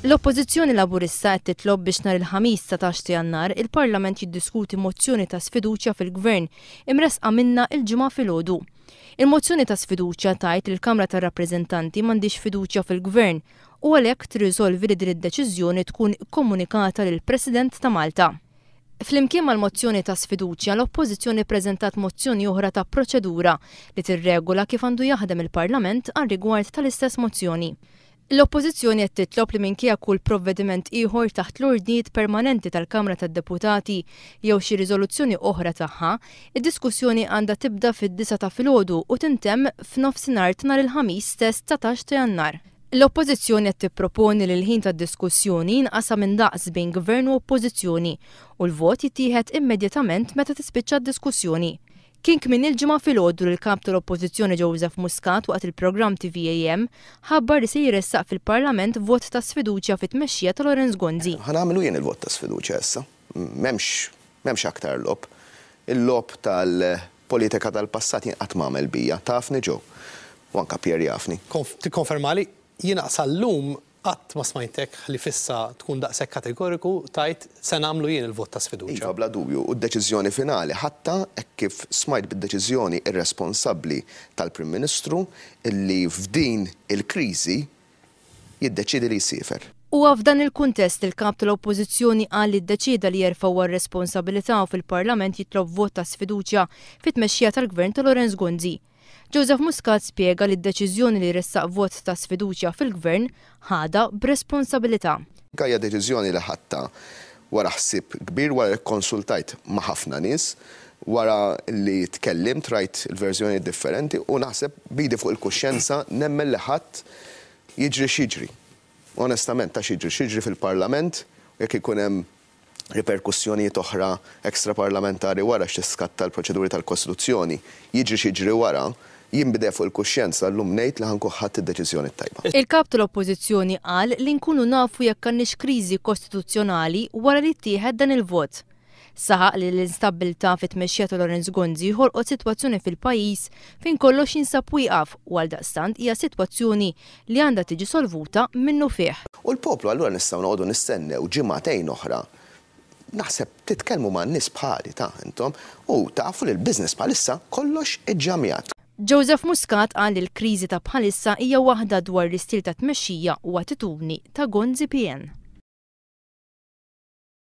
L-Oppożizzjoni Laburista qed titlob biex nhar il-Ħamis 19 ta' Jannar il-Parlament jiddiskuti mozzjoni ta' sfiduċja fil-Gvern imressqa minnha il-Ġimgħa filgħodu. Il-mozzjoni ta' sfiduċja tgħid li l-Kamra tar-Rappreżentanti m'għandhiex fiduċja fil-Gvern u għalhekk tirriżolvi li din id-deċiżjoni tkun ikkomunikata lill-President ta' Malta. Flimkien mal-mozzjoni ta' sfiduċja, l-Oppożizzjoni ppreżentat mozzjoni oħra ta' proċedura li tirregola kif għandu jaħdem il-Parlament għar-rigward tal-istess mozzjoni. L-Oppożizzjoni qed titlob li minkejja kull provvediment ieħor taħt l-ordnijiet permanenti tal-Kamra tad-Deputati jew xi riżoluzzjoni oħra tagħha, id-diskussjoni għandha tibda fid-disgħa ta' filgħodu u tintemm f'nofsinhar ta' nhar il-Ħamis stess 19 ta' Jannar. L-Oppożizzjoni qed tipproponi li l-ħin tad-diskussjoni jinqasam indaqs bejn Gvern u Oppożizzjoni u l-vot jittieħed immedjatament meta tispiċċa d-diskussjoni. Kien kmieni l-Ġimgħa filgħodu li l-Kap tal-Oppożizzjoni Joseph Muscat waqt il-programm TVAM ħabbar li se jressaq fil-Parlament vot ta' sfiduċja fit-tmexxija ta' Lawrence Gonzi. Ħa nagħmlu jien il-vot ta' sfiduċja issa. M'hemmx m'hemmx aktar logħob. Il-logħob tal Politika tal-passat jien qatt m'għamel bija. Tafni Joe. U anka Pierre jafni. Tikkonfermali? Jiena sal-lum qatt ma smajtek ħlief issa tkun daqshekk kategoriku tgħid se nagħmlu jien il-vot ta' sfiduċja. Iva, bla dubju. U d-deċiżjoni finali ħadtha hekk kif smajt bid-deċiżjoni irresponsabbli tal-Prim Ministru illi f'din il-kriżi jiddeċiedi li jsiefer. Huwa f'dan il-kuntest li l-Kap tal-Oppożizzjoni qal li ddeċieda li jerfa' huwa r-responsabilità u fil-Parlament jitlob vot ta' sfiduċja fit-tmexxija tal-Gvern ta' Lawrence Gonzi. Joseph Muscat spjega li d-deċiżjoni li jressaq vot ta' sfiduċja fil-Gvern ħadha b'responsabilità. Hija deċiżjoni li ħadtha wara ħsieb kbir, wara li kkonsultajt ma' ħafna nies, wara li tkellimt, rajt il-verżjonijiet differenti u naħseb b'idi fuq il-kuxjenza nemmen li ħadt jiġri x'jiġri. Onestament ta' x'jiġri x'jiġri fil-Parlament u jekk ikun hemm riperkussjonijiet oħra extraparlamentari wara x'tiskatta l-proċeduri tal-Kostituzzjoni, jiġri x'jiġri wara, jien b'idejja fuq il-kuxjenza llum ngħid li ħa nkun ħadt id-deċiżjoni t-tajba. Il-Kap tal-Oppożizzjoni qal li nkunu nafu jekk għandniex kriżi kostituzzjonali wara li ttieħed dan il-vot. Saħaq li l-instabbiltà fit-tmexxija ta' Lawrence Gonzi ħolqot sitwazzjoni fil-pajjiż fejn kollox jinsab wieqaf u għaldaqstant hija sitwazzjoni li għandha tiġi solvuta minnufih. U l-poplu allura nistgħu noqogħdu nistennew ġimagħtejn oħra. Naħseb titkellmu man-nies bħali ta' intom u tafu li l-business bħalissa kollox iġġamjat. Joseph Muscat qal li l-kriżi ta' bħalissa hija waħda dwar l-istil ta' tmexxija u attitudni ta' Gonzi PN.